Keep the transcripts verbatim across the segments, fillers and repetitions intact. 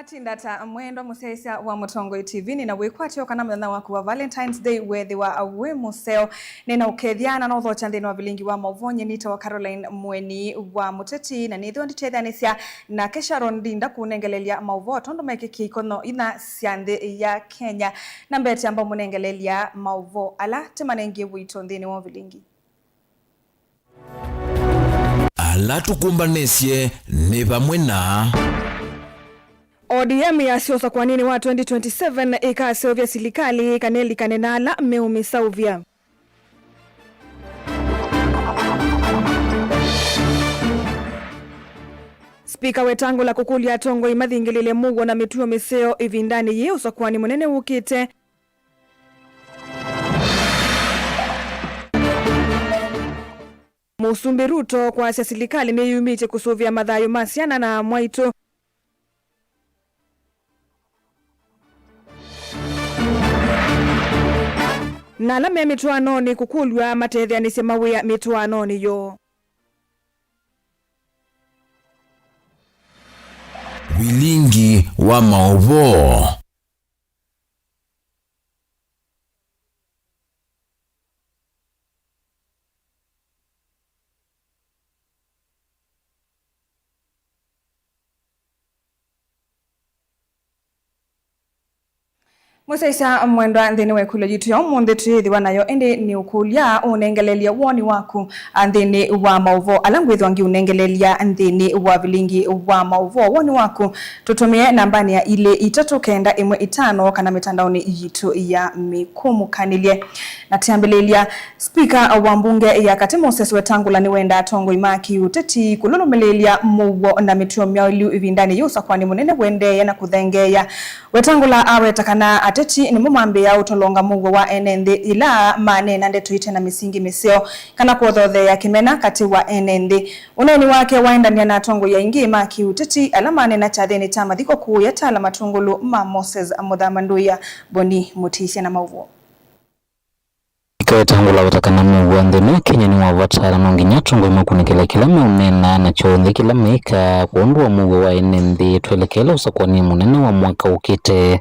Atinda ta mwendwa mũsyaĩĩsya wa Mũtongoi T V, nĩna wĩkwatyo kana mũthenya waku wa Valentine's Day weethĩwa wĩ mũseo. Nĩna ũkethya na nothokya nthĩnĩ wa vilingi wa maũvoo, nyie nĩtawa Caroline Mweni wa Mũteti, na nĩthĩwa nditetheanĩsya nake Sharon Ndinda kũnengelelya maũvoo tondũ mekĩkie ikono ina sya nthĩ ya Kenya. Na mbete amba mũnengelelya maũvoo ala tĩmanengie wĩito nthĩnĩ wa vilingi. Ala tũkũmbanĩsye nĩ vamwe na O D M yasya ũsakwanĩnĩ wa twenty twenty-seven ĩkaseũvya silikalĩ kana ĩlikane na ala meũmĩsaũvya. Spika Wetangula kũkũlya atongoi mathingĩlĩle mũuo na mĩtuo mĩseo ĩvindanĩ yĩĩ ũsakwanĩ mũnene wũkĩte. Mũsumbĩ Ruto kwasya silikalĩ nĩyumĩtye kũsũvĩa mathayũ ma syana na amwaitũ. Na ala me mĩtwaanonĩ kũkũlw'a matetheanĩsye mawĩa mĩtwaanonĩ yoo. Vilingi wa maũvoo. Mũsyaĩĩsya mwendwa, nthĩnĩ wa ĩkũlyo yitũ ya ũmũnthĩ twĩĩthĩwa nayo ĩndĩ nĩ ũkũlya ũnengelelye woni waku nthĩnĩ wa maũvoo ala ngwĩthwa ngiũnengelelya nthĩnĩ wa vilingi wa maũvoo. Woni waku tũtũmĩe nambanĩ ya ilĩ itatũ kenda ĩmwe itano kana mĩtandaonĩ yitũ ya mĩkũmũkanĩlye. Na twambĩlĩlya, Spika wa mbunge ya katĩ Moses Wetangula nĩwendaa atongoi ma kĩũteti kũlũlũmĩlĩlya mũuo na mĩtuo myaũlu ĩvindanĩ yĩĩ ũsakwanĩ mũnene ũendeeye na kũthengeea. Wetangula aweta kana ateti nĩmo mambĩĩaa ũtolonga mũuo wa ene nthĩ yĩla maneena ndeto ite na mĩsingi mĩseo kana kũthootheea kĩmena katĩ wa ene nthĩ. Ũneeni wake waendany'a na atongoi aingĩ ma kĩũteti ala maneena kyathĩnĩ kya mathiko kũũya ta ala matũngũlũ ma Moses Mũthama. Ndũĩa Boni Mũtĩsya na maũvoo. Ĩkaetangũla weta kana mũuo wa nthĩ ĩno Kenya nĩ wa vata, na no nginya atongoi makunĩkĩle kĩla meũneena na kyonthe kĩla meĩkaa kwondũ wa mũuo wa ene nthĩ twelekele ũsakwanĩ mũnene wa mwaka ũkĩte.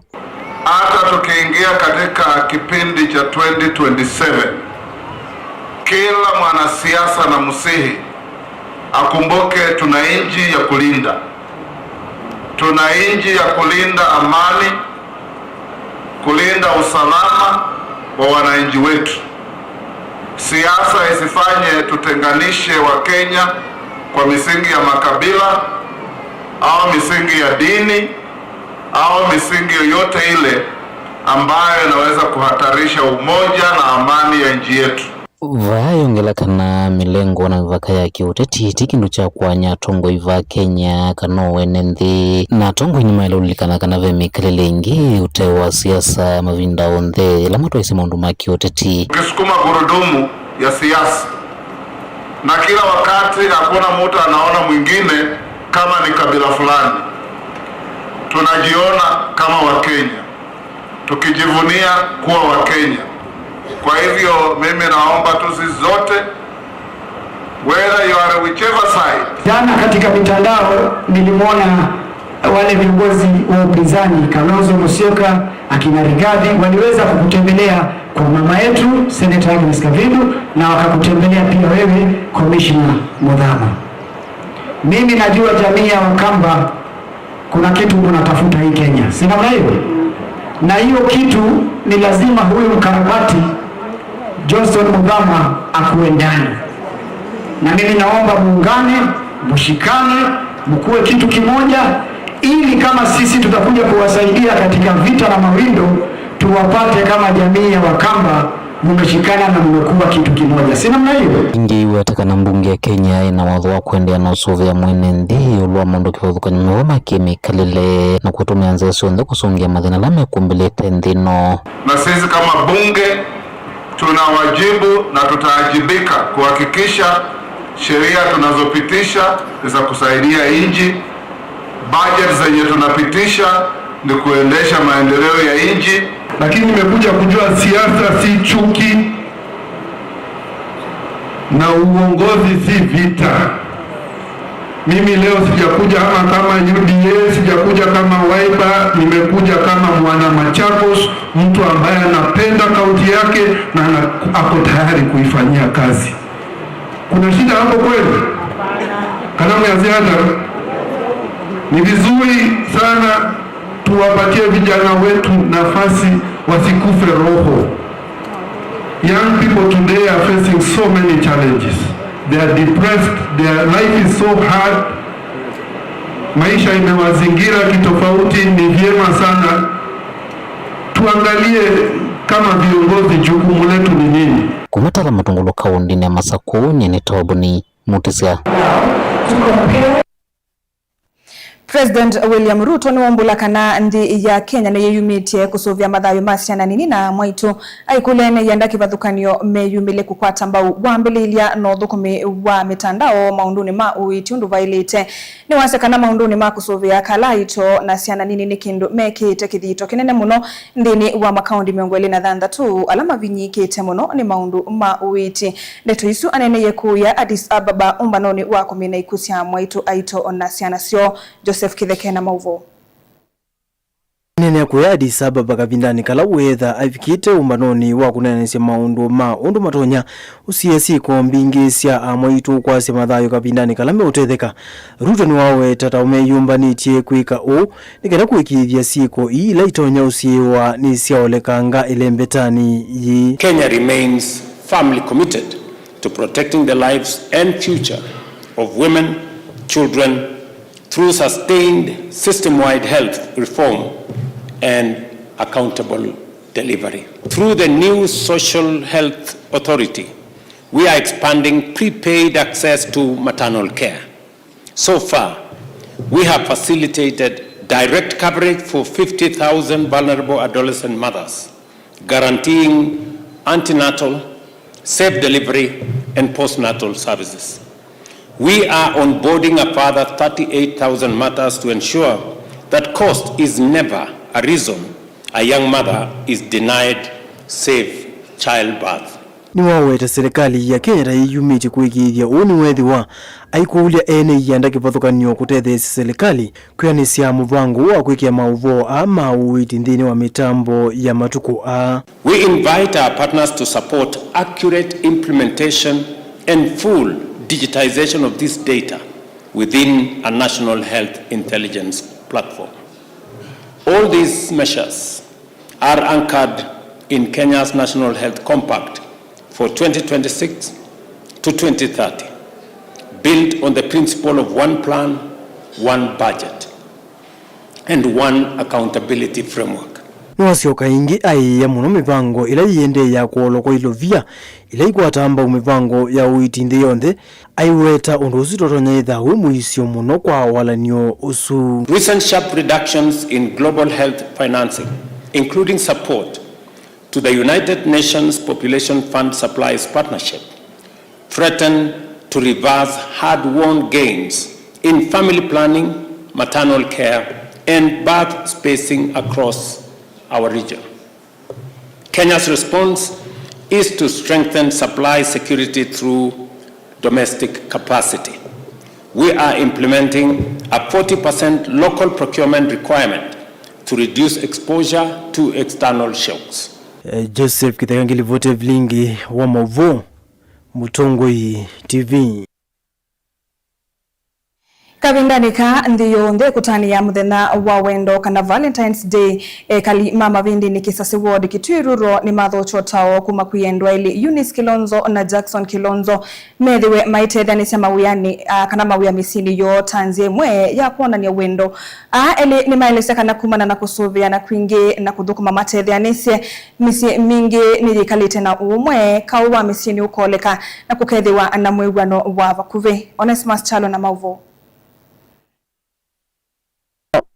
Hata tukiingia katika kipindi cha twenty twenty-seven, kila mwanasiasa na msihi akumbuke tuna nchi ya kulinda. Tuna nchi ya kulinda amani, kulinda usalama wa wananchi wetu. Siasa isifanye tutenganishe Wakenya kwa misingi ya makabila au misingi ya dini au misingi yoyote ile ambayo inaweza kuhatarisha umoja na amani ya nchi yetu. Vaa yongela kana mĩlengo na mĩvaka ya kĩũteti ti kĩndũ kya kwanya atongoi va Kenya kana o ene nthĩ. Na atongoi nĩmaĩle ũlilikana kana ve mĩkalĩle ĩngĩ ũtee wa siasa mavinda onthe yĩla matwaĩsye maũndũ ma kĩũteti. Ukisukuma gurudumu ya siasa, na kila wakati hakuna mtu anaona mwingine kama ni kabila fulani, tunajiona kama Wakenya, tukijivunia kuwa Wakenya. Kwa hivyo, mimi naomba tu sisi zote, whether you are whichever side. Jana katika mitandao nilimwona wale viongozi wa upinzani, Kalonzo Musyoka, akina Rigathi, waliweza kukutembelea kwa mama yetu, Senator Agnes Kavidu, na wakakutembelea pia wewe, Commissioner Muthama. Mimi najua jamii ya Wakamba kuna kitu mnatafuta hii Kenya. Si namna hiyo? Na hiyo kitu ni lazima huyu mkarabati Johnson Muthama akuwe ndani. Na mimi naomba muungane, mshikane, mkuwe kitu kimoja, ili kama sisi tutakuja kuwasaidia katika vita na mawindo, tuwapate kama jamii ya Wakamba mumeshikana na mmekuwa kitu kimoja. Si namna hiyo? Ĩngĩ iweta kana mbunge ya Kenya ĩna watho wa kũendeea na ũsũvĩa mwene nthĩ ĩũlũ wa maũndũ kĩvathũkany'o mewa ma kĩmĩkalĩle na kũtũmĩa nzĩa syonthe kũsũngĩa mathĩna ala mekũmbĩlĩte nthĩ ĩno. Na sisi kama bunge tuna wajibu na tutaajibika kuhakikisha sheria tunazopitisha ni za kusaidia nchi. Budget zenye tunapitisha ni kuendesha maendeleo ya nchi. Lakini nimekuja kujua siasa si chuki na uongozi si vita. Mimi leo sijakuja ama kama U D A, sijakuja kama Wiper. ako tayari kuifanyia kazi. Kuna shida hapo kweli? Kana mwaziada? Ni vizuri sana tuwapatie vijana wetu nafasi, wasikufe roho. Young people today are facing so many challenges. They are depressed, their life is so hard. Maisha imewazingira kitofauti. Ni vyema sana tuangalie kama viongozi, jukumu letu ni nini. Kuma Tala Matungulu kaũndĩnĩ ya Masakũ, nyie nĩ Tobuni Mutisya. President William Ruto nĩwaumbũla kana nthĩ ya Kenya nĩyĩyumĩtye kũsũvĩa mathayũ ma syana nini na mwaitũ. Aikũlya ene ianda kĩvathũkany'o meyumĩle kũkwata mbau wambĩlĩĩlya na ũthũkũmi wa mĩtandao maũndũnĩ ma ũiiti ũndũ vaĩlĩte. Nĩwasya kana maũndũnĩ ma kũsũvĩa kala aito na syana nini nĩ kĩndũ mekĩĩte kĩthito kĩnene mũno nthĩnĩ wa makaũndi mĩongo ĩlĩ na thanthatũ ala mavinyĩĩkĩte mũno nĩ maũndũ ma ũiiti. Ndeto isu aneeneie kũya Addis Ababa ũmbanonĩ wa kũmina ikw'ũ sya mwaitũ, aito na syana syoo. Joseph Kĩtheke na maũvoo. Aneenea kũya Addis Ababa kavindanĩ kala weetha avikĩte ũmbanonĩ wa kũneenanĩsya maũndũ ma ũndũ matonya ũsiĩĩa syĩko mbingĩ sya amwaitũ kwasya mathayũ kavindanĩ kala meũtetheka. Ruto nĩwaweta ta ũmeyũmbanĩtye kwĩka ũu nĩ kenda kũĩkĩĩthya syĩko ii ila itonya ũsiĩĩwa nĩsyaolekanga ĩlembetanĩ yĩĩ. Kenya remains firmly committed to protecting the lives and future of women, children, through sustained system-wide health reform and accountable delivery. Through the new Social Health Authority, we are expanding prepaid access to maternal care. So far, we have facilitated direct coverage for fifty thousand vulnerable adolescent mothers, guaranteeing antenatal, safe delivery, and postnatal services. We are onboarding a further thirty-eight thousand mothers to ensure that cost is never a reason a young mother is denied safe childbirth. Nĩwaweta silikalĩ ya Kenya ta yĩyumĩtye kũĩkĩĩthya ũu nĩweethĩwa aikũlya ene ianda kĩvathũkany'o kũtetheesya silikalĩ kwĩanĩsya mũvango wa kwĩkĩa maũvoo aa ma ũiiti nthĩnĩ wa mĩtambo ya matukũ aa. We invite our partners to support accurate implementation and full digitization of this data within a national health intelligence platform. All these measures are anchored in Kenya's National Health Compact for twenty twenty-six to twenty thirty, built on the principle of one plan, one budget, and one accountability framework. Nĩwasyoka ĩngĩ aĩĩa mũno mĩvango ĩla yĩendee ya kũolwa kwa ilovia ila ikwataa mbau mĩvango ya ũiiti nthĩ yonthe, aiweta ũndũ ũsu totonya ĩtha wĩ mũisyo mũno kwa walany'o ũsu. Recent sharp reductions in global health financing, including support to the United Nations Population Fund Supplies Partnership, threaten to reverse hard-won gains in family planning, maternal care, and birth spacing across our region. Kenya's response is to strengthen supply security through domestic capacity. We are implementing a forty percent local procurement requirement to reduce exposure to external shocks. Eh, Joseph Kĩtheka ngĩlivoti vilingi wa maũvoo, Mũtongoi T V. Kavindanĩ kaa, nthĩ yonthe ĩkũtanĩa mũthenya wa wendo, kana Valentine's Day. Ekali ma Mavĩndĩnĩ Kĩsasĩ Ward, Kitui Rural, nĩmathokya ũtao kuma kwĩ endwa elĩ, Eunice Kilonzo na Jackson Kilonzo, methĩwe maitetheanĩsya mawĩanĩ, a, kana mawĩa mĩsyĩnĩ yoo ta nzĩa ĩmwe ya kwonany'a wendo. Aa elĩ nĩmaelesya kana kumana na kũsũvĩana kwingĩ na kũthũkũma matetheanĩsye, mĩsyĩ mingĩ nĩyĩkalĩte na ũũmwe, kaũ wa mĩsyĩnĩ ũkoleka, na kũkethĩwa na mwĩw'ano wa vakuvĩ. Onesmus Kyalo na maũvoo.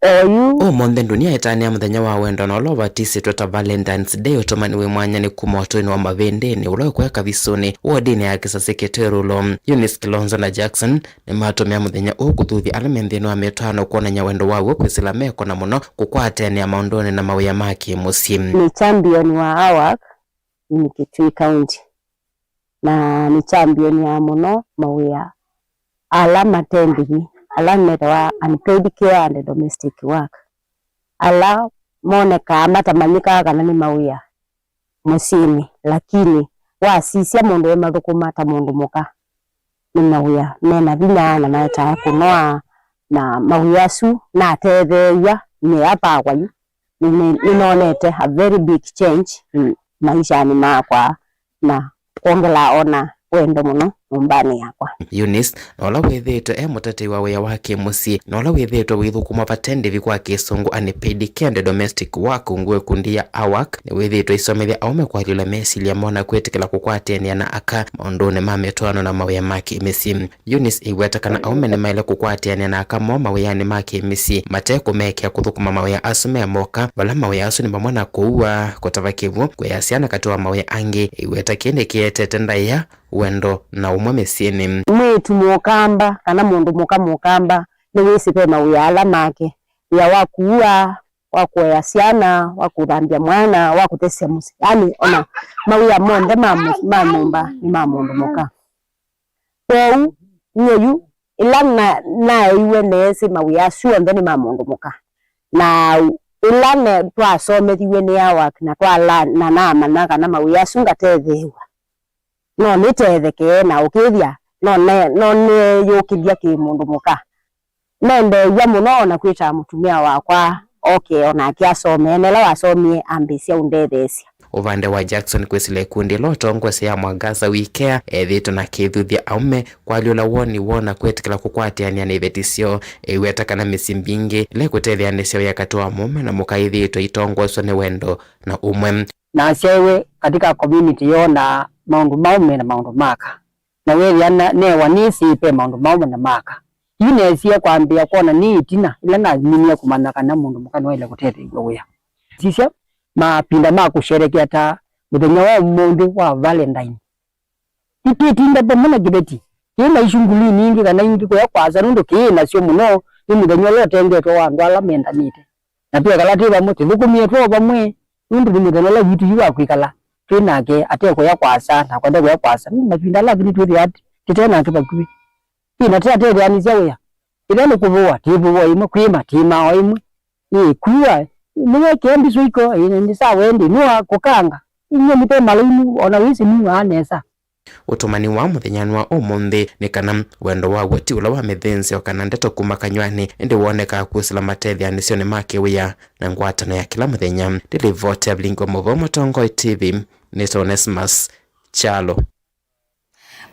Oyu. Ũmũnthĩ ndunia ĩtanĩa mũthenya wa wendo na ũla ũvatisĩtwe ta Valentine's Day, ũtũmani wĩ mwanya nĩ kuma ũtũinĩ wa Mavĩndĩnĩ, ũla wĩ kũya Kavisũnĩ, wodinĩ ya Kĩsasĩ Kitui Rural. Eunice Kilonzo na Jackson nĩmatũmĩa mũthenya ũũ kũthuthya ala me nthĩnĩ wa mĩtwaano kwonany'a wendo waw'o kwĩsĩla mekũna mũno kũkwatanĩa maũndũnĩ na mawĩa ma kĩ-mũsyĩ. Nĩ champion wa AWAC in Kitui County, na nĩ champion ya mũno mawĩa ala mate ndĩvi, ala metawa unpaid care and domestic work, ala monekaa matamanyĩkaa kana nĩ mawĩa mũsyĩnĩ, lakini Wasisya mũndũ e mathũkũma ta mũndũ mũka, nĩ mawĩa me na vinya na maetaa kũnoa, na mawĩa asu natetheew'a nĩ aa pakwa yu. Nĩ- nĩ- Nĩnonete a very big change, mm, maishanĩ makwa, na kwongela ona wendo mũno nyũmbanĩ yakwa. Eunice, na ũla wĩthĩĩtwe e mũtetei wa wĩa wa kĩ-mũsyĩ, na ũla wĩthĩĩtwe ũithũkũma vate ndĩvi kwa Kĩsũngũ unpaid care and domestic work ungu wa ĩkundi ya AWAC, nĩwĩthĩĩtwe aisomethya aũme kũalyũla mesilya moo na kwĩtĩkĩla kũkwatĩanĩa na aka maũndũnĩ ma mĩtwaano na mawĩa ma kĩ-mĩsyĩ. Eunice ĩiweta kana aũme nĩmaĩle kũkwatĩanĩa na aka moo mawĩanĩ ma kĩ-mĩsyĩ, mate kũmekĩa kũthũkũma mawĩa asu me moka, vala mawĩa asu nĩ vamwe na kũua, kũtava kĩw'ũ, kũea syana, katĩ wa mawĩa angĩ. Ĩiweta kĩĩ nĩkĩetete ndaĩa, wendo, na ũmwe mĩsyĩnĩ. Mwĩĩtu mũkamba kana mũndũ mũka mũkamba nĩwĩsĩ ve mawĩa ala make, wĩa wa kũua, wa kũea syana, wa kũthambya mwana, wa kũthesya mũsyĩ, yani ona mawĩa monthe ma mũ- ma nyũmba nĩ ma mũndũ mũka. Kwoou nyie yu ĩla na- naeiwe neesĩ mawĩa asu onthe nĩ ma mũndũ mũka, na ĩla ne- twasomethiw'e nĩ AWAC na twala na namanya kana mawĩa asu ngatetheew'a, no nĩtethekee na ũkĩthya no ne- no nĩyũkĩlya kĩ mũndũ mũka. Nendeew'a mũno ona kwĩtaa mũtumĩa wakwa oke o nake asome, na ĩla wasomie ambĩĩsya ũndetheesya. Ũvande wa Jackson kwĩsĩla ĩkundi ĩla ũtongoesya ya Mwangaza We Care ethĩĩtwe na kĩthuthya aũme kwalyũla woni woo na kwĩtĩkĩla kũkwatĩanĩa na iveti syoo. Ĩiweta kana mĩsyĩ mbingĩ ĩla ĩkũtetheanĩsya wĩa katĩ wa mũũme na mũka ithĩĩtwe itongoeswa nĩ wendo na ũmwe. Nasyaĩwe katika community yoo na maũndũ ma aũme na maũndũ ma aka. Na wĩthĩa na- newa nĩsĩ ve maũndũ ma aũme na ma aka. Yu nesie kwambĩĩa kwona nĩ ĩtina ĩla naminie kũmanya kana mũndũ mũka nĩwaĩle kũtetheew'a wĩa. Sisya mavinda ma kũsherekea ta mũthenya wa ũmũnthĩ wa Valentine. Nĩtwĩtinda vamwe na kĩveti kĩĩ na isunguli nyingĩ kana ingĩ kũya kwasa, nũndũ kĩĩ nasyo mũno nĩ mũthenya ũla ũtengetwe wa andũ ala mendanĩte. Na twekala twĩ vamwe, tũthũkũmĩe twe o vamwe, nũndũ nĩ mũthenya ũla witũ yu wa kwĩkala twĩ nake, ate kũya kwasa, nakwa nde kũya kwasa. Nĩ mavinda ala angĩ nĩtwĩthĩawa tũte nake vakuvĩ. Ĩ, na tũyatetheanĩsya wĩa. Ĩthe nĩ kũvũwa, twĩvũwa ĩmwe, kwĩma, twĩmaa o ĩmwe. Ĩ, kua, nĩwekĩa mbisũ iko, ĩ, nĩ sawa ĩndĩ, nũa kũkanga. Inyie nĩte malaimu, ona wĩsĩ nũaa nesa. Ũtũmani wa mũthenyanĩ wa ũmũnthĩ nĩ kana wendo waw'o ti ũla wa mĩthĩnzĩo kana ndeto kuma kanyw'anĩ, ĩndĩ wonekaa kwĩsĩla matetheanĩsyonĩ ma kĩwĩa na ngwatanĩo ya kĩla mũthenya. Ndĩlivoti ya Vilingi wa Mauvoo Mũtongoi T V, nĩtawa Onesmus Kyalo.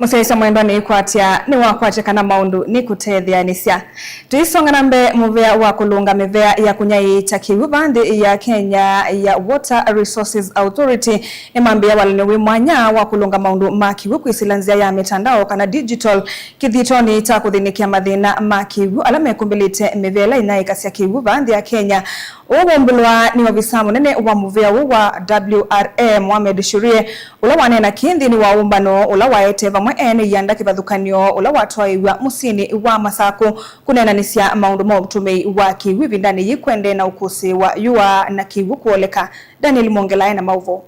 Mũsyaĩĩsya mwendwa nĩkwatya, nĩwakwatya kana maũndũ nĩkũtetheanĩsya. Tũisonga na mbee, mũvea wa kũlũnga mĩvea ya kũnyaĩĩkya kĩw'ũ va nthĩ ya Kenya ya Water Resources Authority nĩmambĩĩa walany'o wĩ mwanya wa kũlũnga maũndũ ma kĩw'ũ kwĩsĩla nzĩa ya mĩtandao kana digital kĩthitonĩ kya kũthĩnĩkĩa mathĩna ma kĩw'ũ ala mekũmbĩlĩte mĩvea ĩla ĩnyaĩĩkasya kĩw'ũ va nthĩ ya Kenya. Ũũ wũmbũlwa nĩ ovisa mũnene wa mũvea ũũ wa W R A, Mohamed Shurie, ũla waneena kĩĩ nthĩnĩ wa ũmbano ũla waete vamwe ene ianda kĩvathũkany'o ũla watwaĩw'a mũsyĩnĩ wa Masakũ kũneenanĩsya maũndũ ma ũtũmĩi wa kĩw'ũ ĩvindanĩ yĩĩ kũendee na ũkũsĩĩ wa yũa na kĩw'ũ kũoleka. Daniel Mwongela ena maũvoo.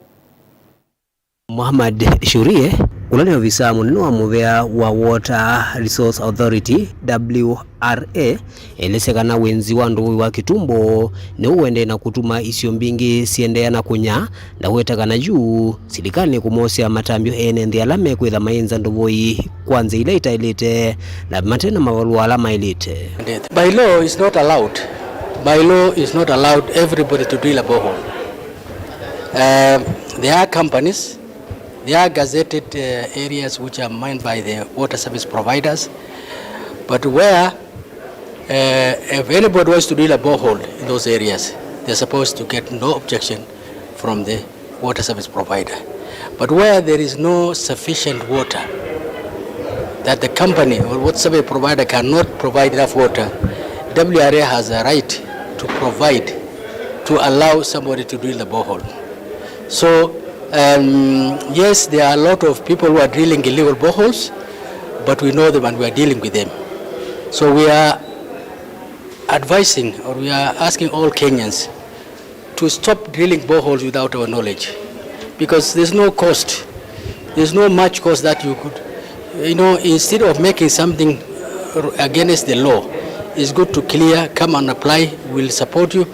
Mohamed Shurie, ũla nĩ ovisaa mũnene wa mũvea wa Water Resource Authority, W R A, elesya kana wĩnzi wa ndũvũi wa kĩtumbo nĩw'o ũendee na kũtuma isio mbingĩ siendeea na kũnya, na weta kana yu silikalĩ nĩkũmosea matambyo ene nthĩ ala mekwĩtha mayĩnza ndũvũi kwa nzĩa ila itaĩlĩte na mate na mavalũa ala maĩlĩte. By law is not allowed. By law is not allowed everybody to drill a borehole. Um, there are companies, there are gazetted uh, areas which are mined by the water service providers, but where uh, if anybody wants to drill a borehole in those areas, they're supposed to get no objection from the water service provider. But where there is no sufficient water, that the company or water service provider cannot provide enough water, W R A has a right to provide, to allow somebody to drill the borehole. So, um, yes, there are a lot of people who are drilling illegal boreholes, but we know them and we are dealing with them. So we are advising, or we are asking all Kenyans to stop drilling boreholes without our knowledge, because there's no cost, there's no much cost that you could, you know, instead of making something against the law, it's good to clear, come and apply, we'll support you,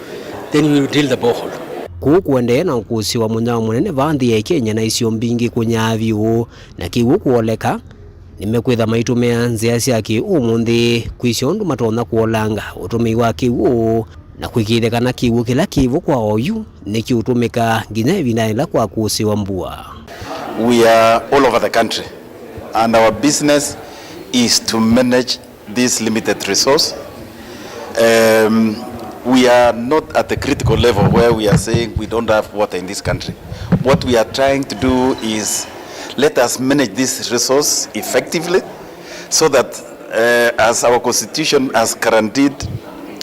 then we will drill the borehole. Kũu kũendee na ũkũsĩ wa mũnyao mũnene vaa nthĩ ya Kenya na isio mbingĩ kũnyaa vyũ, na kĩw'ũ kwoleka, nĩmekwĩtha maitũmĩa nzĩa sya kĩ-ũmũnthĩ kwĩsya ũndũ matonya kũolanga ũtũmĩi wa kĩw'ũ na kũĩkĩĩthya kana kĩw'ũ kĩla kĩvo kwa oyu nĩkĩũtũmĩka nginya ĩvindanĩ yĩla kwakũsĩwa mbua. We are all over the country and our business is to manage this limited resource. Um, we are not at the critical level where we are saying we don't have water in this country. What we are trying to do is let us manage this resource effectively so that, uh, as our constitution has guaranteed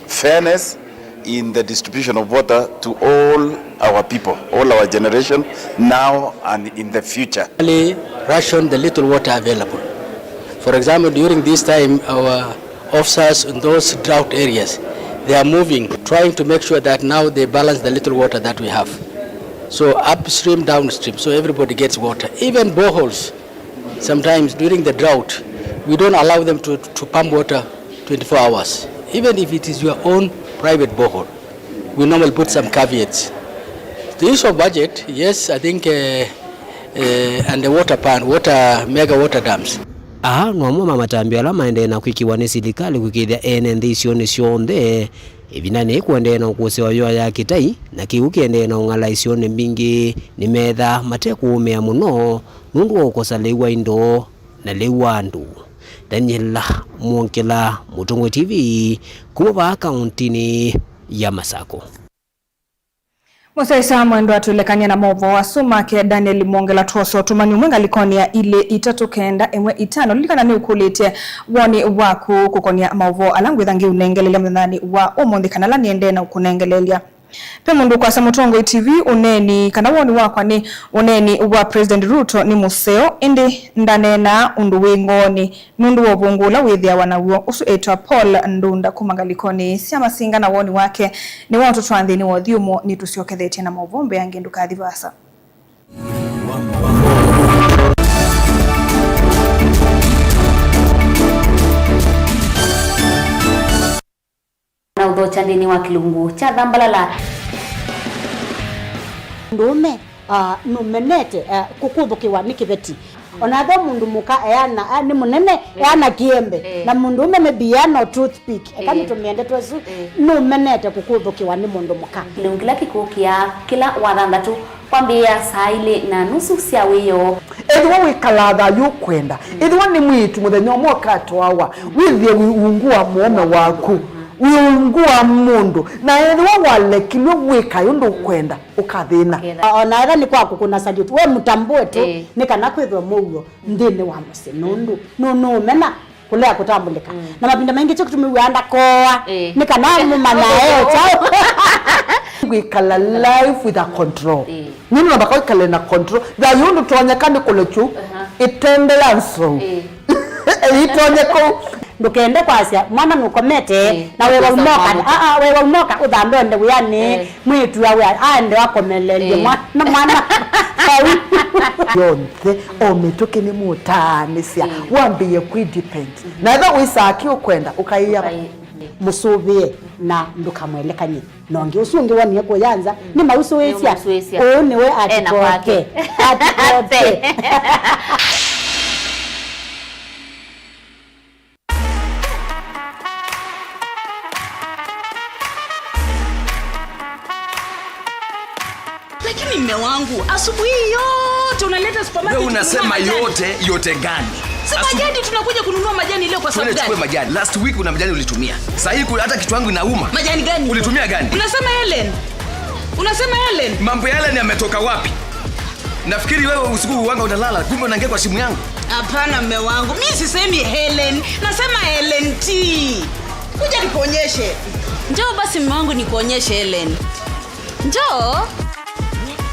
fairness in the distribution of water to all our people, all our generation, now and in the future. Only ration the little water available. For example, during this time, our officers in those drought areas, they are moving, trying to make sure that now they balance the little water that we have. So upstream, downstream, so everybody gets water. Even boreholes, sometimes during the drought, we don't allow them to, to pump water twenty-four hours, even if it is your own private borehole. We normally put some caveats. The issue of budget, yes, I think, uh, uh, and the water plant, water, mega water dams. Aa no amwe ma matambya ala maendee na kwĩkĩwa nĩ silikalĩ kũĩkĩĩthya ene nthĩ isionĩ syonthe ĩvindanĩ yĩĩ kũendee na ũkũsĩ wa yũa ya kĩtai, na kĩw'ũ kĩendee na ũng'ala isionĩ mbingĩ, nĩmethaa mate kũũmĩa mũno nũndũ wa ũkosa lĩu wa indo na lĩu wa andũ. Daniel Mwongela, Mũtongoi T V, kuma vaa kauntinĩ ya Masako. Mũsyaĩĩsya mwendwa, twĩlekany'a na maũvoo asu make Daniel Mwongela, twosa ũtũmani ũmwe ngalĩkonĩ ya ilĩ itatũ kenda ĩmwe itano. Lilikana nĩũkũlĩtye woni waku kũkonĩa maũvoo ala ngwĩtha ngĩũnengelelya mũthenyanĩ wa ũmũnthĩ, kana ala nĩendee na ũkũnengelelya. Ve mũndũ ũkwasya, Mũtongoi T V, ũneeni kana woni wakwa nĩ ũneeni wa President Ruto nĩ mũseo, ĩndĩ ndaneenaa ũndũ wĩ ngoonĩ. Nũndũ wa ũvũngũ ũla wĩthĩawa naw'o. Ũsu ĩtwa Paul Ndunda kuma ngalĩkonĩ sya Masinga, na woni wake nĩwaũtũtwaa nthĩnĩ wa ũthyũmũo. Nĩtũsyokethetye na maũvoo mbee angĩ, ndũkathi vaasa. Na ũthokya nthĩnĩ wa kĩlungu kya thambalala. Mũndũũme, ah, nũmenete, ah, kũkũthũkĩwa nĩ kĩveti. O na ethĩwa mũndũ mũka eana, ah, nĩ mũnene, eh, eana kĩembe. Eh. Na mũndũũme maybe eana o toothpick. Eka, eh, nĩtũmĩe ndeto ĩsu, eh, nũmenete kũkũthũkĩwa nĩ mũndũ mũka. Kĩlungu kĩla kĩkũkĩa kĩla wathanthatũ. Kwambĩĩa saa ilĩ na nusu sya wĩoo. Ethĩwa wĩkalaa thayũ ũkwenda, ethĩwa nĩ mwĩĩtu mũthenya ũmwe ũkatwawa, wĩthĩe wĩ ungu wa mũũme waku, wĩ ungu wa mũndũ, na ethĩwa walekilw'e wĩkae ũndũ ũkwenda, ũkathĩna. Ũkethĩa. O na ethĩwa nĩ kwa kũkũna salute, we mũtambũe tu, ĩĩ, nĩ kana kwĩthwe mũuo nthĩnĩ wa mũsyĩ, nũndũ nũ-, nũũmena kũlea kũtambũlĩka. Mm. Na mavinda maingĩ kyo kĩtũmĩw'aa ndakooa, eh, nĩ kana mũmanyae o kyaũ. Kwĩkala life with a control. Eh. Nĩ namba kwĩkala na control. Thayũ ndũtonyeka nĩ kũlekyu. Aha. Ĩtembea nzou. Eh. Ĩitonyeka. Ndũkende kwasya mwana nũkomete, eh, na wewa ũkosa ũmoka. Kwamũka. Aa, wewa ũmoka ũthambe onde wĩanĩ. Eh. Mwĩĩtu awe aende akomelelye, eh, mwa-, na mwana. Vau. Yonthe, o mĩtũkĩ nĩmũtaanĩsya, mm, wambĩĩe kwĩ depend. Mm-hmm. Na ethĩwa wĩsaa kĩ ũkwenda, ũkaĩa. Ũkaĩ-, mũsũvĩe na ndũkamwelekany'e na ũngĩ. Ũsu ũngĩ wonie kũya nza, mm, nĩmausũĩsya. Nĩmausũĩsya. Ũũ nĩwe ena kwake. Atikoke. Atikoke. Lakini mme wangu, asubuhi yote unaleta supermarket kununua majani. Wewe unasema yote, yote gani? Si majani tunakuja kununua majani leo kwa sababu gani? Twende chukue majani. Last week una majani ulitumia. Saa hii ku-, hata kichwa yangu inauma. Majani gani? Ulitumia gani? Unasema Helen. Unasema Helen. Mambo ya Helen yametoka wapi? Nafikiri wewe usiku huwanga unalala, kumbe unaingia kwa simu yangu. Hapana, mme wangu. Mi sisemi Helen. Nasema Helen T. Kuja nikuonyeshe. Njoo basi, mme wangu, nikuonyeshe Helen. Njoo.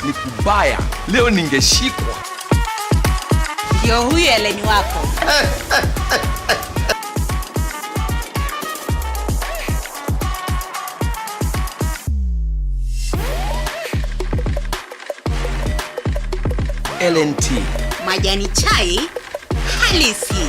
Ni kubaya. Leo ningeshikwa. Ndio huyu Helen wako. Helen T. Majani chai halisi.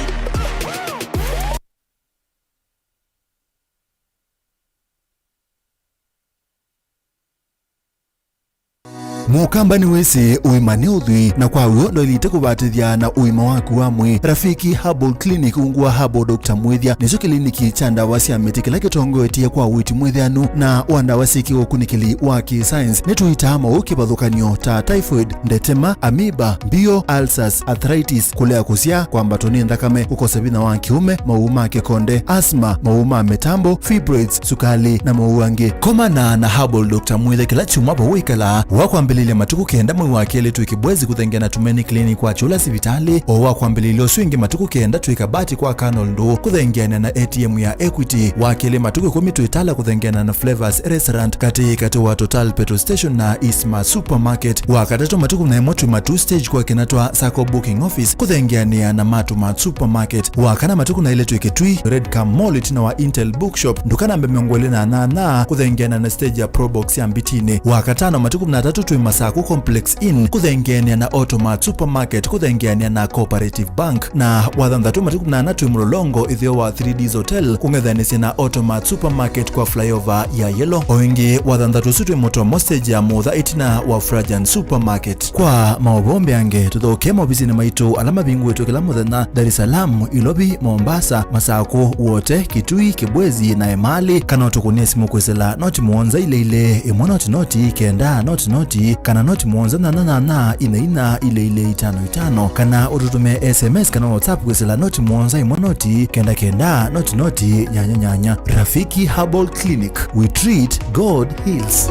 Mũkamba nĩwĩsĩ ũima nĩ ũthwii, na kwa w'o ndwaĩlĩte kũvatĩthya na ũima waku wa mwĩĩ. Rafiki Herbal Clinic ungu wa Herbal Doctor Mwĩthya nĩkyo kĩliniki kya ndawa sya mĩtĩ kĩla kĩtongoetye kwa ũiiti mwĩthĩanu na wa ndawa syĩ kĩũkunĩkĩli wa kĩ-science. Nĩtũitaa maũũ kĩvathũkany'o ta typhoid, ndetema, amoeba, mbio, ulcers, arthritis, kũlea kũsyaa, kwambatwa nĩ nthakame, kũkosa vinya wa kĩũme, maũũ ma kĩkonde, asthma, maũũ ma mĩtambo, fibroids, sukali, na maũũ angĩ. Komana na Herbal Doctor Mwĩthya kĩla kyumwa vau wĩkalaa. Wa kwambĩlĩlya matukũ kenda mwei wa kelĩ twĩ Kibwezi kũthengeana na Tumaini Clinic kwa Kyũla sivitalĩ. O wa kwambĩlĩlya ũsu ĩngĩ matukũ kenda twĩ Kabati kwa Colonel Ndũũ kũthengeanĩa na A T M ya Equity. Wa kelĩ matukũ ĩkũmi twĩ Tala kũthengeana na Flavors Restaurant katĩ katĩ wa Total Petrol Station na Eastmart Supermarket. Wa katatũ matukũ na ĩmwe twĩ Matuu Stage kwa Kinatwa Sacco Booking Office kũthengeanĩa na Matumart Supermarket. Wa kana matukũ na ĩlĩ twĩ Kitui, Red Cam Mall ĩtina wa Intel Bookshop, nduka namba mĩongo ĩlĩ na nyanya, kũthengeana na stage ya Probox ya Mbitini. Wa katano matukũ na atatũ twĩ Masaku Complex Inn, kũthengeanĩa na Automart Supermarket, kũthengeanĩa na Cooperative Bank. Na wa thanthatũ matukũ na ana twĩ Mlolongo, ĩtheo wa three Ds Hotel, kũng'ethanĩsya na Automart Supermarket kwa flyover ya Yellow. O ĩngĩ, wa thanthatũ ũsu twĩ Mũtomo stage ya Mũtha ĩtina wa Frajan Supermarket. Kwa maũvoo mbeange, tũthokee maovisinĩ maitũ ala mavingũĩtwe kĩla mũthenya, Dar es Salaam, Ilovi, Mombasa, Masakũ, Wote, Kitui, Kibwezi, na Emali, kana ũtũkũnĩe simũ kwĩsĩla noti mũonza ilĩ ilĩ, ĩmwe noti noti, kenda noti noti, kana noti mũonza nyanya nyanya, ina ina, ilĩ ilĩ, itano itano, kana ũtũtũmĩe S M S kana WhatsApp kwĩsĩla noti mũonza ĩmwe noti, kenda kenda, noti noti, nyanya nyanya. Rafiki Herbal Clinic, we treat, God heals.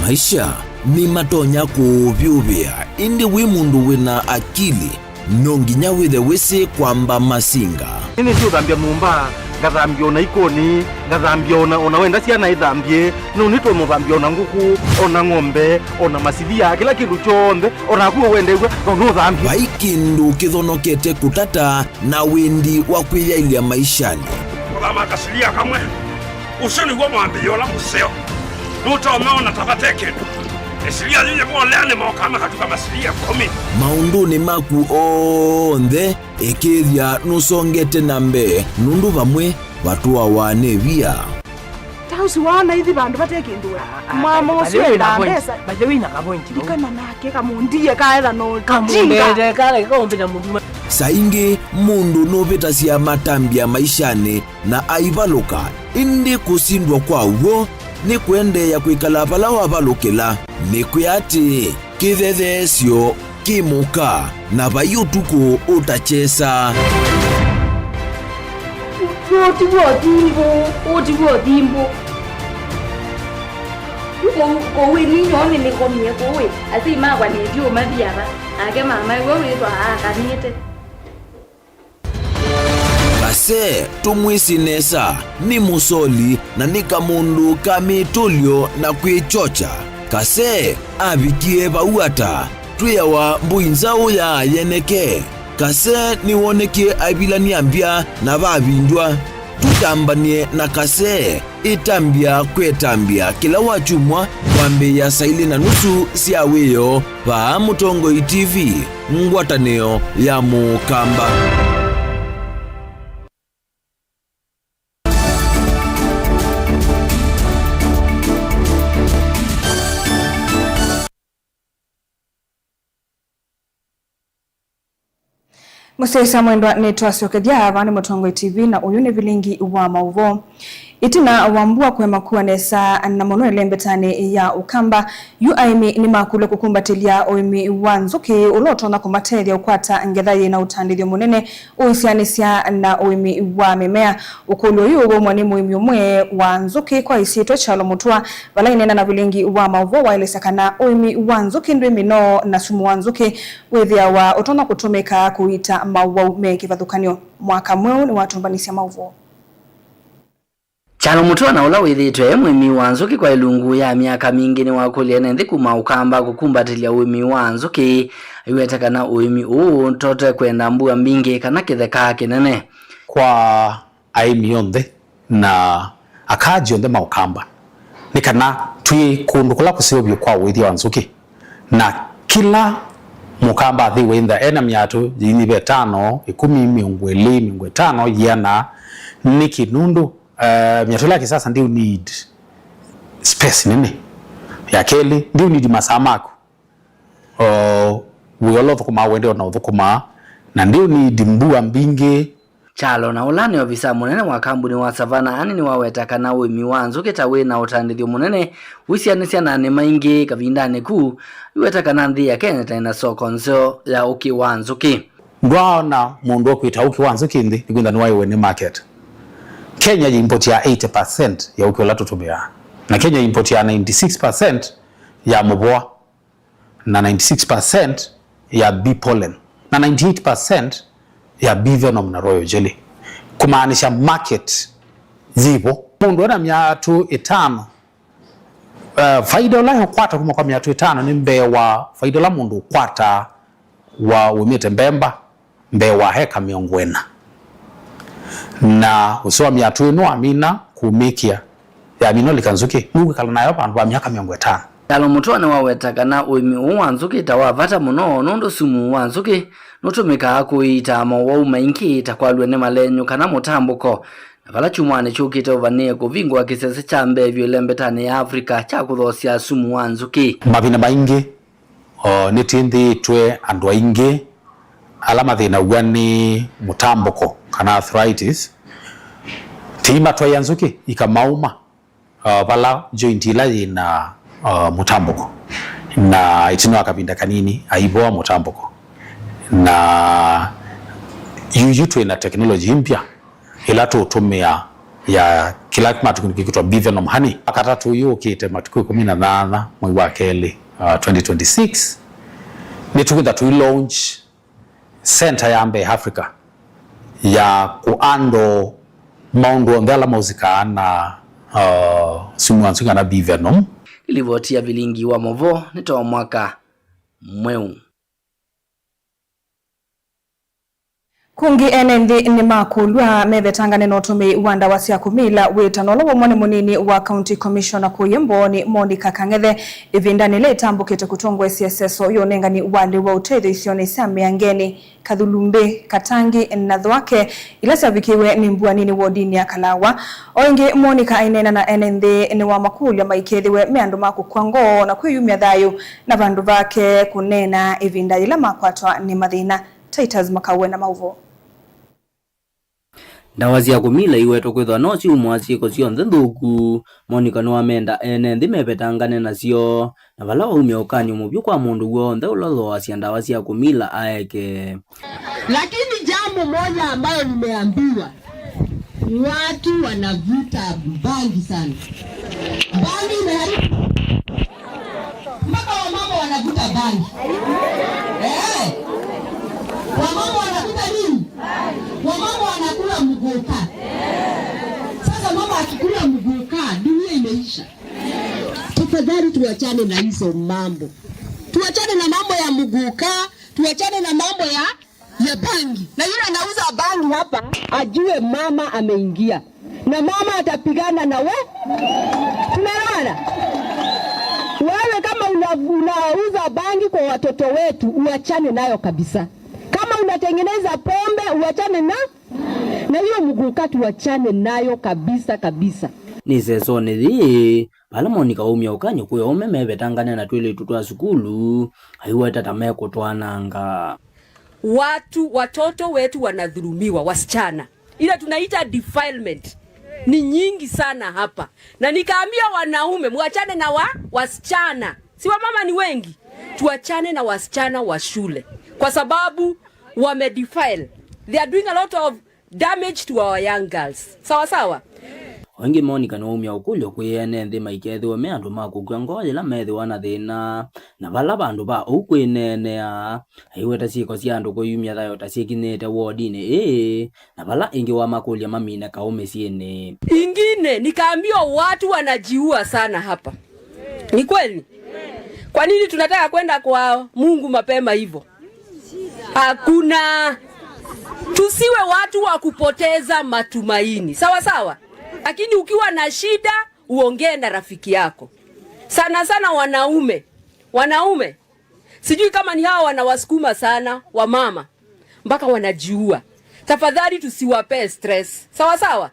Maisha nĩmatonya kũũvyũvĩa, ĩndĩ wĩ mũndũ wĩna akili, no nginya wĩthe wĩsĩ kwamba masinga. Nĩnĩsĩ ũthambya nyũmba, ngathambya ona ikoni, ngathambya ona, ona wenda syana ithambye, no nĩtũmũthambya ona ngũkũ, ona ng'ombe, ona masivia, kĩla kĩndũ kyonthe, ona naku ũwendew'a, no nũthambye. Vai kĩndũ kĩthonokete kũtata na wendi wa kwĩyaĩlya maishanĩ. Kũthama kasilia kamwe. Ũsu nĩw'o mwambĩĩo ũla mũseo. Nũtonya ona ta vate kĩndũ. Ĩsilia yĩyĩ molea nĩ mokaa makatuka masilia ĩkũmi. Maũndũnĩ maku onthe, ĩkĩĩthya nũsongete na mbee, nũndũ vamwe vatũawa nĩ via. Ta ũsu waona ithi vandũ vate kĩndũ we. Ah, ah, mama ũsu endaa mbesa. By the way, na ka point. Ndikana nake kamũndie kaetha no kamũndete kale kaumbĩta mũndũ. Saa ingĩ mũndũ nũvĩtasya matambya maishanĩ na aivalũka, ĩndĩ kũsindwa kwa w'o nĩ kũendeea kwĩkala vala wavalũkĩla. Nĩkwĩa atĩĩ, kĩthetheesyo kĩ mũka, na vai ũtukũ ũtakyesa. Ũũ ti w'o thimbũ, ũũ ti w'o thimbũ. Yu kũu, kũu ĩ ninyoo nĩnĩkomie kũu ĩ, asyai makwa nĩthyũũma viava, nake mama ĩwe wĩthwa aakanĩte. Kase tũmwĩsĩ nesa, nĩ mũsoli na nĩ kamũndũ ka mĩtũlyo na kwĩkyokya. Kase avikie vau ata? Twĩawa mbũi nzaũ ya yeneke. Kase nĩwonekie aivilany'a mbya na vavindw'a. Tũtambany'e na Kase. Ĩtambya kwĩ ĩtambya kĩla wakyumwa kwambĩĩa saa ilĩ na nusu sya wĩoo vaa Mũtongoi T V, ngwatanĩo ya Mũkamba. Mũsyaĩĩsya mwendwa, nĩtwasyokethya. Vaa nĩ Mũtongoi T V na ũyũ nĩ vilingi wa maũvoo. Ĩtina wa mbua kũema kua nesa na mũno ĩlembetanĩ ya Ũkamba, yu aĩmi nĩmakũlw'a kũkumbatĩlya ũĩmi wa nzũkĩ ũla ũtonya kũmatethya ũkwata ngetha yĩ na ũtandĩthyo mũnene ũisianĩsya na ũĩmi wa mĩmea. Ũkũlyo ũyũ ũvaumw'a nĩ mũĩmi ũmwe wa nzũkĩ kwa ĩsyĩtwa Kyalo Mũtũa, vala aineena na vilingi wa maũvoo waelesya kana ũĩmi wa nzũkĩ ndwĩ mĩnoo na sumu wa nzũkĩ wĩthĩawa ũtonya kũtũmĩka kũita mawau me kĩvathũkany'o. Mwaka mweũ nĩwatũmbanisye maũvoo. Kyalo Mũtũa na ũla wĩthĩĩtwe e mũĩmi wa nzũkĩ kwa ĩlungu ya myaka mingĩ nĩwakũlya ene nthĩ kuma Ũkamba kũkumbatĩlya ũĩmi wa nzũkĩ, aiweta kana ũĩmi ũũ tote kwenda mbua mbingĩ kana kĩtheka kĩnene. Kwa aĩmi onthe na akaaji onthe ma Ũkamba, nĩ kana twĩ kũndũ kũla kũseo vyũ kwa ũĩthya wa nzũkĩ, na kĩla Mũkamba athĩwe ĩntha ena myatũ yĩinyĩva ĩtano, ĩkũmi, mĩongo ĩlĩ, mĩongo ĩtano, yĩana. Nĩkĩ? Nũndũ, eh, myatũ ĩla ya kĩsasa ndĩũ need space nene. Ya kelĩ, ndiũnidi masaa maku. O, wĩa ũla ũthũkũmaa ũendee na ũthũkũmaa, na ndiũnidi mbua mbingĩ. Kyalo, na ũla nĩ ovisa mũnene wa kambuni wa Savannah Honey, nĩwaweta kana ũĩmi wa nzũkĩ ta wĩ na ũtandĩthyo mũnene wĩsianĩsya na nĩ maingĩ kavindanĩ ku, iweta kana nthĩ ya Kenya ta ĩna soko nzeo ya ũkĩ wa nzũkĩ. Ndwaona mũndũ ũkwĩta ũkĩ wa nzũkĩ nthĩ, nĩkwĩtha nĩwaĩwe nĩ market. Kenya yĩimpotiaa eighty percent ya ũkĩ ũla tũtũmĩaa, na Kenya yĩimpotiaa ninety-six percent ya mũvoa, na ninety-six percent ya bee pollen, na ninety-eight percent ya bee venom na royal jelly. Kũmaanisha market yĩvo. Mũndũ ena myatũ ĩtano, uh, faida ũla ũkwata kuma kwa myatũ ĩtano nĩ mbee wa faida ũla mũndũ ũkwataa wa ũmĩte mbemba mbee wa heka mĩongo ĩna. Na ũseo wa myatũ ĩno amina kũmĩkĩa, yamina ũlika nzũkĩ, nũkwĩkala nayo vandũ va myaka mĩongo ĩtano. Kyalo Mũtũa nĩwaweta kana ũĩmi ũũ wa nzũkĩ ta wa vata mũno nũndũ sumu wa nzũkĩ nũtũmĩkaa kũiitaa mowau maingĩ ta kwalw'a nĩ malenyũ kana mũtambũko, na vala kyumwanĩ kyũkĩte ũvanĩe kũvingũa kĩsese kya mbee vyũ ĩlembetanĩ ya Africa kya kũthoosya sumu wa nzũkĩ. Mavinda maingĩ, o, nĩtwĩthĩĩtwe andũ aingĩ ala mathĩnaw'a nĩ mũtambũko kana arthritis, tĩimatwaĩa nzũkĩ ikamauma, o, vala joint ĩla yĩna, o, mũtambũko, na ĩtina wa kavinda kanini aivoa mũtambũko. Na yu, yu twĩ na technology mpya ĩla tũũtũmĩa ya kĩla matukũ kĩkwĩtwa bee venom honey. Wakatatũ yũkĩte, matukũ ĩkũmi na nyanya mwei wa kelĩ, uh, twenty twenty-six, nĩtũkwĩtha tũi launch center ya mbee Africa ya kũ handle maũndũ onthe ala maũsikaa na, uh, sumu wa nzũkĩ kana bee venom. Livoti ya vilingi wa movoo nĩ ta mwaka mweũ. Kũngĩ ene nthĩ nĩmakũlw'a mevetangane na ũtũmĩi wa ndawa sya kũmila wĩtano ũla waumwa nĩ mũnini wa County Commissioner kũya Mbooni, Monica Kang'ethe, ĩvindanĩ yĩla ĩtambũkĩte kũtongoesya ĩseso ya ũnengani wa lĩu wa ũtethyo isionĩ sya Mĩangeni, Kathulumbĩ, Katangi na Thwake, ila syavikĩiwe nĩ mbua nini wodinĩ ya Kalawa. O ĩngĩ, Monica aineena na ene nthĩ nĩwamakũlya maikethĩwe me andũ ma kũkw'a ngoo na kwĩyumya thayũ, na vandũ vake kũneena ĩvinda yĩla makwatwa nĩ mathĩna. Titus Makau ena maũvoo. Ndawa sya kũmila iwetwe kwĩthwa no siumũa syĩko syonthe nthũku. Monica nĩwamenda ene nthĩ mevetangane nasyo, na vala waumya ũkany'o mũvyũ kwa mũndũ w'onthe ũla ũthooasya ndawa sya kũmila aeke. Lakini jambo moja ambayo nimeambiwa, watu wanavuta bangi sana. Bangi imeharibu. Mpaka wamama wanavuta bangi. Eh. Wamama wanavuta nini? Wamama wanakula mguka. Sasa mama akikula mguka, dunia imeisha. Tafadhali tuachane na hizo mambo. Tuachane na mambo ya mguka, tuachane na mambo ya, ya bangi. Na yule anauza bangi hapa, ajue mama ameingia. Na mama atapigana na we. Tunaelewana? Wewe kama una, unauza bangi kwa watoto wetu, uachane nayo kabisa. Kama unatengeneza pombe, uachane na, na hiyo mguka, tuachane nayo kabisa kabisa. Nĩ ĩsesonĩ yĩĩ, vala Monica waumya ũkany'o kwĩ aũme mevetangane na twĩlĩtu twa sukulu, aiweta ta mekũtwananga. Watu, watoto wetu wanadhulumiwa, wasichana. Ile tunaita defilement ni nyingi sana hapa. Na nikaambia wanaume, muachane na wa, wasichana. Si wamama ni wengi? Tuachane na wasichana wa shule. Kwa sababu wamedefile. They are doing a lot of damage to our young girls. Sawa sawa? O ĩngĩ, Monica nĩwaumya ũkũlyo kwĩ ene nthĩ maikethĩwe me andũ ma kũkw'a ngoo yĩla methĩwa na thĩna, na vala vandũ va ũu kwĩneenea, aiweta syĩko sya andũ kwĩyumya thayũ ta syĩkinyĩte wodinĩ ĩĩ, na vala ĩngĩ wamakũlya mamine kaũ mĩsyĩnĩ. Ingine, nikaambiwa watu wanajiua sana hapa. Ni kweli? Kwa nini tunataka kwenda kwa Mungu mapema hivyo? Hakuna. Tusiwe watu wa kupoteza matumaini. Sawa sawa? Lakini ukiwa na shida, uongee na rafiki yako. Sana sana wanaume. Wanaume. Sijui kama ni hawa wanawasukuma sana, wamama. Mpaka wanajiua. Tafadhali tusiwapee stress. Sawa sawa?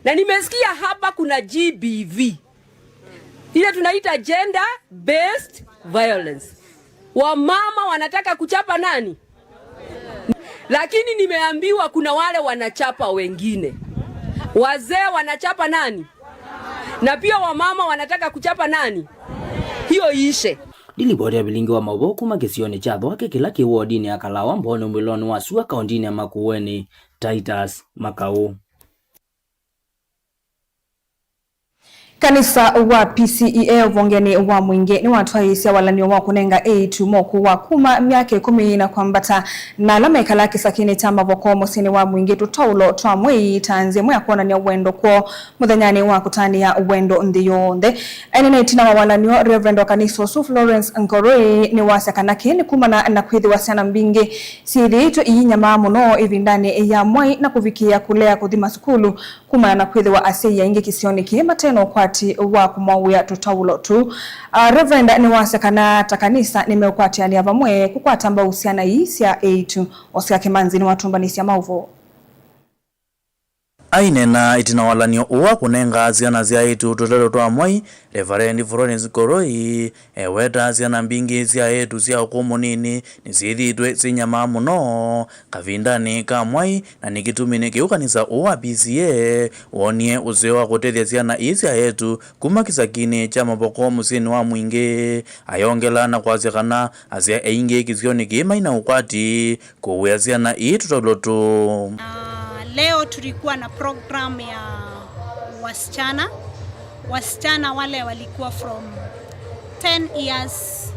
Na nimesikia hapa kuna G B V. Ile tunaita gender based violence. Wamama wanataka kuchapa nani? Lakini nimeambiwa kuna wale wanachapa wengine. Wazee wanachapa nani? Na pia wamama wanataka kuchapa nani? Hiyo iishe. Nĩ livoti ya vilingi wa maũvoo kuma kĩsionĩ kya Thwake kĩla kĩ wodinĩ ya Kalawa Mbooni mwĩlonĩ wa sua kaũndinĩ ya Makueni, Titus Makau. Kanisa wa P C E A ũvongenĩ wa Mwingĩ nĩwatwaĩĩsya walan'yo wa kũnenga eĩtu moko wa kuma myaka ĩkũmi na kwambata na ala mekalaa kĩsakinĩ kya Mavoko mũsyĩnĩ wa Mwingĩ tũtaulo twa mwei ta nzĩa ĩmwe ya kwonany'a wendo kwoo mũthenyanĩ wa kũtanĩa wendo nthĩ yonthe. Aineena ĩtina wa walan'yo, Reverend wa kanisa ũsu Florence Nkoroi nĩwasya kana kĩĩ nĩ kumana na kwĩthĩwa syana mbingĩ syĩthĩĩtwe iinyamaa mũno ĩvindanĩ ya mwai na kũvikĩĩa kũlea kũthi masukulu kumana na kwĩthĩwa asyai aingĩ kĩsionĩ kĩĩ mate na ũkwati wa kũmowĩa tũtaulo tũu. Ah, Reverend nĩwasya kana ta kanisa nĩmeũkwatĩanĩa vamwe kũkwata mbau syana ii sya eĩtu. Oscar Kĩmanzi nĩwatũmbanĩsya maũvoo. Aineena ĩtina wa walan'yo ũũ wa kũnenga syana sya eĩtu tũtaulo twa mwai, Reverend Florence Koroi ewetaa syana mbingĩ sya eĩtu sya ũkũũ mũnini nĩsyĩthĩĩtwe syĩnyamaa mũno kavindanĩ ka mwai, na nĩ kĩtuminĩ kĩu kanisa ũũ wa P C E A woonie ũseo wa kũtethya syana ii sya eĩtu kuma kĩsakinĩ kya Mavoko mũsyĩnĩ wa Mwingĩ. Ayongela na kwasya kana asyaĩ aingĩ kĩsionĩ kĩĩ mai na ũkwati kũwĩa syana ii tũtaulo tũu. Ah, leo tulikuwa na program ya wasichana, wasichana wale walikuwa from ten years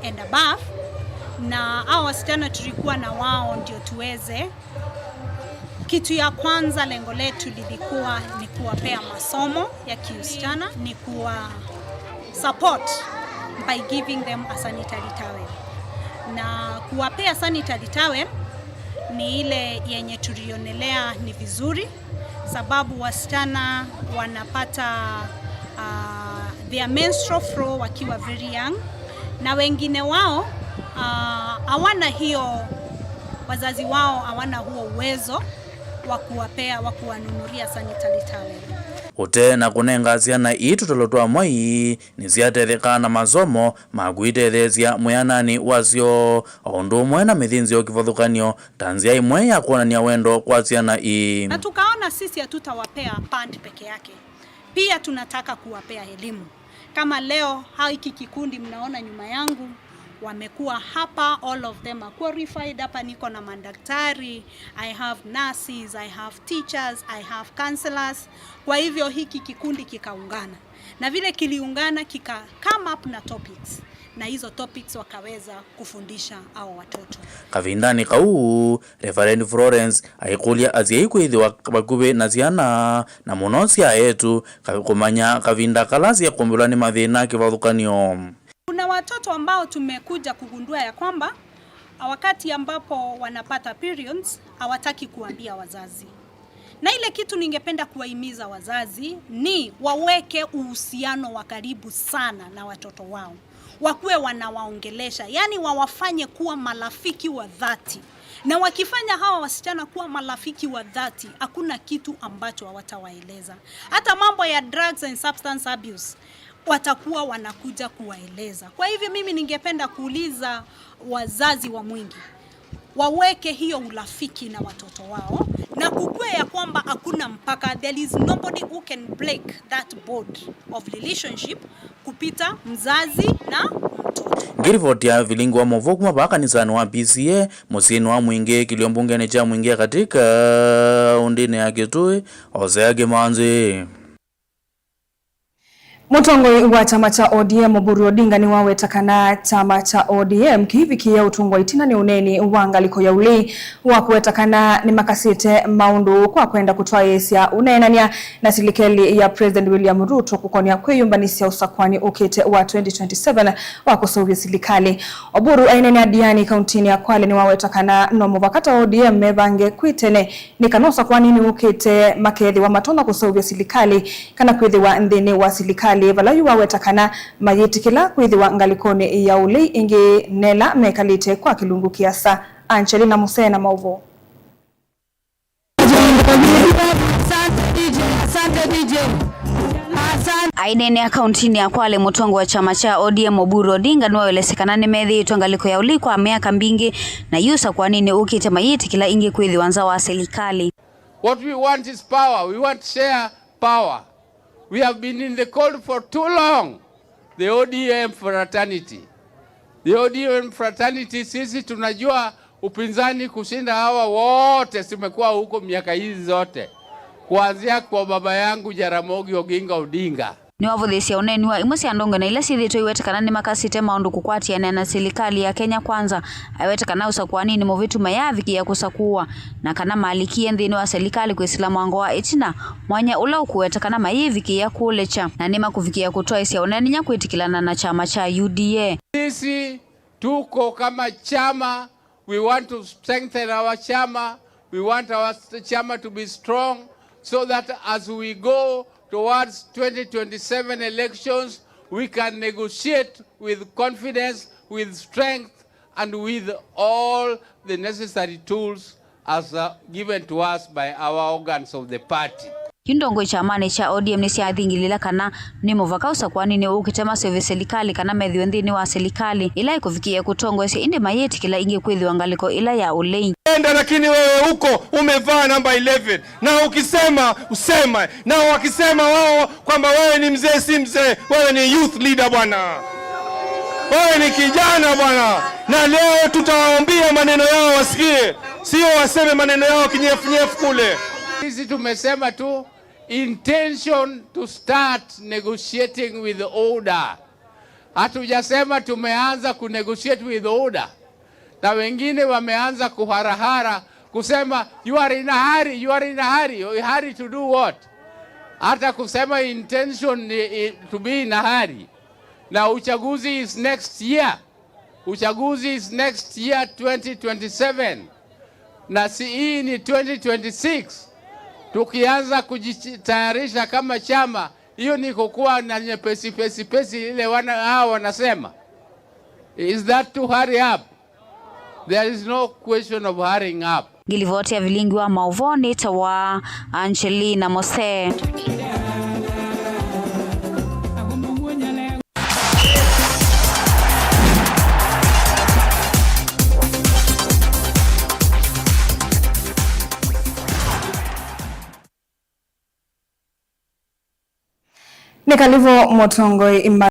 and above, na hao wasichana tulikuwa na wao ndio tuweze, kitu ya kwanza, lengo letu lilikuwa ni kuwapea masomo ya kiusichana, ni kuwa support by giving them a sanitary towel. Na kuwapea sanitary towel ni ile yenye tulionelea ni vizuri, sababu wasichana wanapata, ah, their menstrual flow wakiwa very young, na wengine wao, ah, hawana hiyo, wazazi wao hawana huo uwezo wa kuwapea, wa kuwanunulia sanitary towel. Ũte na kũnenga syana ii tũtaulo twa mwai, nĩsyatethekaa na masomo ma kwĩtetheesya mwĩananĩ wasyo, o ũndũ ũmwe na mĩthĩnzĩo kĩvathũkany'o ta nzĩa ĩmwe ya kwonany'a wendo kwa syana ii. Na tukaona sisi hatutawapea pant peke yake, pia tunataka kuwapea elimu. Kama leo, hao hiki kikundi mnaona nyuma yangu, wamekuwa hapa, all of them are qualified. Hapa niko na madaktari, I have nurses, I have teachers, I have counselors. Kwa hivyo hiki kikundi kikaungana. Na vile kiliungana, kika come up na topics. Na hizo topics wakaweza kufundisha hao watoto. Kavindanĩ kau, Reverend Florence aikũlya asyai kwĩthĩwa vakuvĩ na syana, na mũno sya eĩtu, ka-, kũmanya kavinda kala syĩkũmbĩlwa nĩ mathĩna kĩvathũkany'o. Kuna watoto ambao tumekuja kugundua ya kwamba, wakati ambapo wanapata periods, hawataki kuambia wazazi. Na ile kitu ningependa kuwahimiza wazazi ni waweke uhusiano wa karibu sana na watoto wao. Wakuwe wanawaongelesha, yaani wawafanye kuwa marafiki wa dhati. Na wakifanya hawa wasichana kuwa marafiki wa dhati, hakuna kitu ambacho hawatawaeleza. Hata mambo ya drugs and substance abuse, watakuwa wanakuja kuwaeleza. Kwa hivyo mimi ningependa kuuliza wazazi wa Mwingi, waweke hiyo urafiki na watoto wao, na kukue ya kwamba hakuna mpaka, there is nobody who can break that bond of relationship kupita mzazi na mtoto. Ngĩrivoti ya vilingi wa maũvoo kuma vaa kanisanĩ wa P C A, mũsyĩnĩ wa Mwingĩ, kĩlio mbungenĩ kya Mwingĩ ya katĩ kaũndĩnĩ ya Kitui, Hosea Kĩmanzi. Mũtongoi wa kyama kya O D M Oburu Odinga nĩwaweta kana kyama kya O D M kĩivikĩĩa ũtũngwa ĩtina nĩ ũneeni wa ngalĩko ya ũlei wa kũweta kana nĩmakasĩte maũndũ kwa kwenda kũtwaĩĩsya ũneenany'a na silikalĩ ya President William Ruto kũkonĩa kwĩyũmbanĩsya ũsakũanĩ ũkĩte wa twenty twenty-seven wa kũseũvya silikalĩ. Oburu aineenea Diani kauntinĩ ya Kwale nĩwaweta kana no mũvaka ta O D M mevange kwĩ tene nĩ kana ũsakũanĩnĩ ũkĩte makethĩwa matonya kũseũvya silikalĩ kana kwĩthĩwa nthĩnĩ wa silikalĩ, vala yu waweta kana mayĩtĩkĩla kwĩthĩwa ngalĩkonĩ ya ũlei ĩngĩ nela mekalĩte kwa kĩlungu kĩasa. Angelina Musee na maũvoo. Asante D J, asante D J. Asante. Aineenea kauntinĩ ya Kwale, mũtongoi wa kyama kya O D M Oburu Odinga nĩwaelesya kana nĩmethĩĩtwe ngalĩko ya ũlei kwa myaka mbingĩ, na yu ũsakũanĩnĩ ũkĩte mayĩtĩkĩla ĩngĩ kwĩthĩwa nza wa silikalĩ. What we want is power. We want share power. We have been in the cold for too long. The O D M fraternity. The O D M fraternity, sisi tunajua upinzani kushinda hawa wote, tumekuwa huko miaka hizi zote. Kuanzia kwa baba yangu Jaramogi Oginga Odinga. Nĩwavũthĩĩsye ũneeni wa imwe sya ndongoi na ila syĩthĩĩtwe iwete kana nĩmakasĩte maũndũ kũkwatĩanĩa na silikalĩ ya Kenya Kwanza. Aiwete kana ũsakũanĩnĩ mũvĩtu mayaavikĩĩa kũsakũwa, na kana malikie nthĩnĩ wa silikalĩ kwĩsĩla mwango wa ĩtina, mwanya ũla ũkũweta kana mayĩvikĩĩa kũlekya, na nĩmakũvikĩĩa kũtwaĩsya ũneenany'a kwĩtĩkĩlana na kyama kya U D A. Sisi tuko kama chama, we want to strengthen our chama, we want our st- chama to be strong, so that as we go towards twenty twenty-seven elections, we can negotiate with confidence, with strength, and with all the necessary tools as uh, given to us by our organs of the party. Yu ndongoi kyamanĩ kya O D M nĩsyaathingĩlĩla kana nĩ mũvaka ũsakũanĩnĩ ũkĩte maseũvye silikalĩ kana methĩwe nthĩnĩ wa silikalĩ ĩla ĩkũvikĩĩa kũtongoesya, ĩndĩ mayĩtĩkĩla ĩngĩ kwĩthĩwa ngalĩko ĩla ya ũlei. Enda, lakini wewe huko umevaa namba eleven, na ukisema useme, na wakisema wao kwamba wewe ni mzee, si mzee, wewe ni youth leader bwana, wewe ni kijana bwana, na leo tutawaambia maneno yao wasikie, sio waseme maneno yao kinyefunyefu kule. Sisi tumesema tu intention to start negotiating with ODA. Hatujasema tumeanza kunegotiate with ODA. Na wengine wameanza kuharahara kusema, "You are in a hurry, you are in a hurry." You hurry to do what? Hata kusema intention ni i- to be in a hurry. Na uchaguzi is next year. Uchaguzi is next year, twenty twenty-seven. Na si hii ni twenty twenty-six. Tukianza kujitayarisha kama chama, hiyo ni kukuwa na nyepesi pesi pesi ile wana hao wanasema. Is that to hurry up? There is no question of hurrying up. Ngĩlivoti ya vilingi wa maũvoo nĩtawa Angelina Mose. Nĩ kalĩvo mũtongoi Emma-